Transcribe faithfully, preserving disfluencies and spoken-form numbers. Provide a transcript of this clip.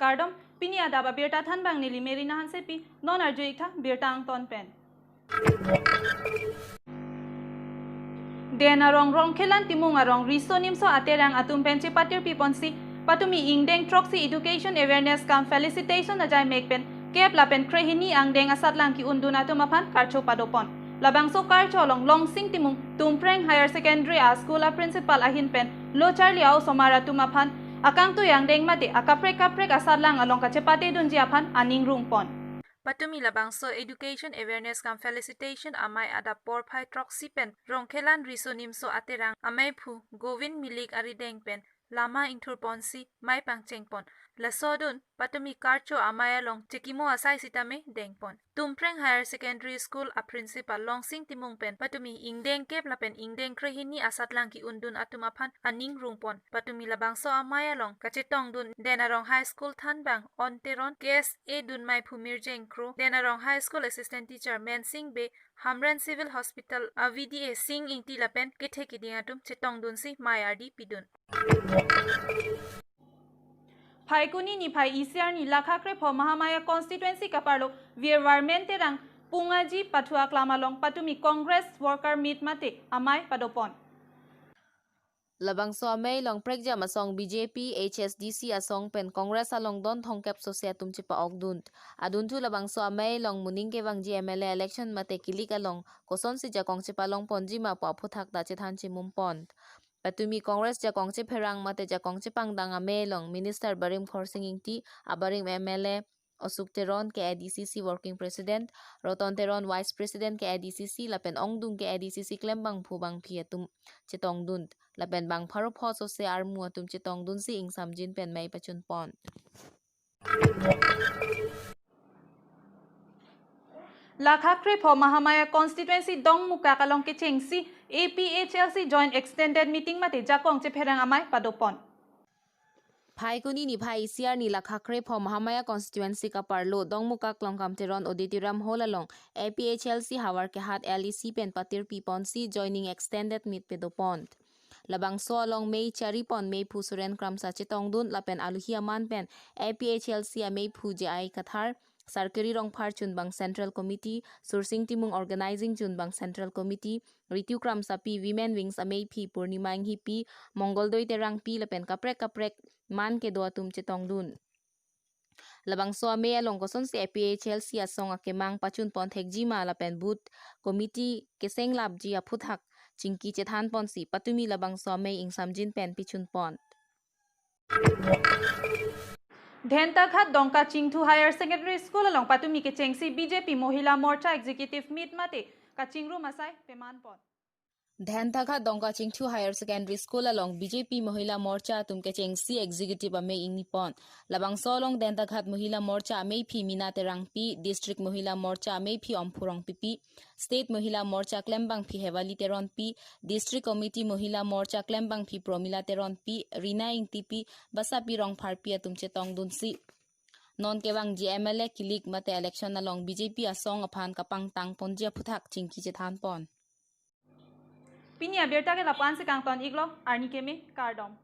Kardom, pini adap abirta thanbang neli Merina Hansepi, non arju-ik tha birta angton pen. Den arong Rongkhelan Timung arong Riso Nimso Aterang atum pen chepatirpi ponsi patumi ingdeng throksi education awareness cum felicitation ajai mek pen kep lapen krehini angdeng asatlang ki-undun atum aphan karcho padopon. Labangso karcho along Longsing Timung Tumpreng Higher Secondary a school a principal ahin pen lo charli a-osomar atum aphan akangtui angdeng mate akaprek kaprek asatlang along kachepatedunji aphan aning rungpon. Patumi labangso education awareness cum felicitation amei adap porphai throksi pen Rongkhelan Riso Nimso Aterang ameiphu Govind Milik arideng pen lama ingthurponsi mei pangchengpon. Lasodun patumi karcho amei along chekimo asai sitame dengpon. Tumpreng Higher Secondary School a principal Longsing Timung pen patumi ingdeng kep lapen ingdeng krehini asatlang ki-undun atum aphan aning rungpon. Patumi labangso amei along kachetongdun Den Arong High School thanbang On Teron, K S A dunmeiphu Mirjeng Kro, Den Arong High School assistant teacher Mensing Bey, Hamren Civil Hospital a V D A Sing Ingti lapen kethe kiding atum chetongdunsi mei ardi pidun. Phaikuni niphai isi arni Lakha krepho Mahamaya constituency kaparlo Virvarmen Terang Pungaji pathu aklam along patumi Congress worker meet mate amei padopon. Labangso amei along prekjam asong B J P, H S D C asong pen Congress along don thomkep sose atum chepa-okdun. Adunthu labangso amei along moning kevangji M L A election mate kilik along kosonsi jakong chepalongponji ma pu aphuthak ta chethan chemumpon. Patumi Congress jakong chepherang mate jakong chepangdang amei along Minister Barim Khorsing Ingti, abarim M L A Asuk Teron, K A D C C Working President, Roton Teron, Vice President K A D C C, lapen ongdung K A D C C klembangphu bangphi atum chetongdun, lapen bang pharo pho sose armu atum chetongdunsi ingsamjin pen mei pachunpon. Lakha krepho Mahamaya constituency Dongmukak along kechengsi A P H L C joint extended meeting mate jakong chepherang amei padopon. Phaikuni niphai isi arni Lakha krepho Mahamaya constituency kaparlo Dongmukak Longkam Teron Auditorium Hall along A P H L C havar kehat L A C pen patirpiponsi joining extended meet padopon. Labangso along mei charipon meiphu Suren Kramsa chetongdun lapen aluhi aman pen A P H L C ameiphu J I Kathar, Sarkiri Rongphar chunbang Central Committee, Sursing Timung Organizing chunbang Central Committee, Ritu Kramsapi Women Wings ameiphi Purnima Inghipi, Mongoldoi Terangpi lapen kaprek kaprek man kedo atum chetongdun. Labangso amei along kosonsi A P H L C asong akemang pachunpon thekji ma lapen booth committee kesenglapji aphuthak chingki chethanponsi patumi labangso amei ingsamjin pen pichunpon. Dhentaghat Dongka Chingthu Higher Secondary School along patumi kechengsi B J P Mohila Morcha Executive Meet mate kachingrum asai pemanpon. Dhentaghat Dongka Chingthu Higher Secondary School along B J P Mohila Morcha atum kechengsi executive amei ingnipon. Labangso along Dhentaghat Mohila Morcha ameiphi Mina Terangpi, District Mohila Morcha ameiphi Omphu Rongpipi, State Mohila Morcha klembangphi Hewali Teronpi, District Committee Mohila Morcha klembangphi Promila Teronpi, Rina Ingtipi, Basapi Rongpharpi atum chetongdunsi non kevangji M L A kilik mate election along B J P asong aphan kapangtangponji aphuthak chingki chethanpon. Pini abirta ke lapu-ansi kangton-iklo, arni keme, kardom.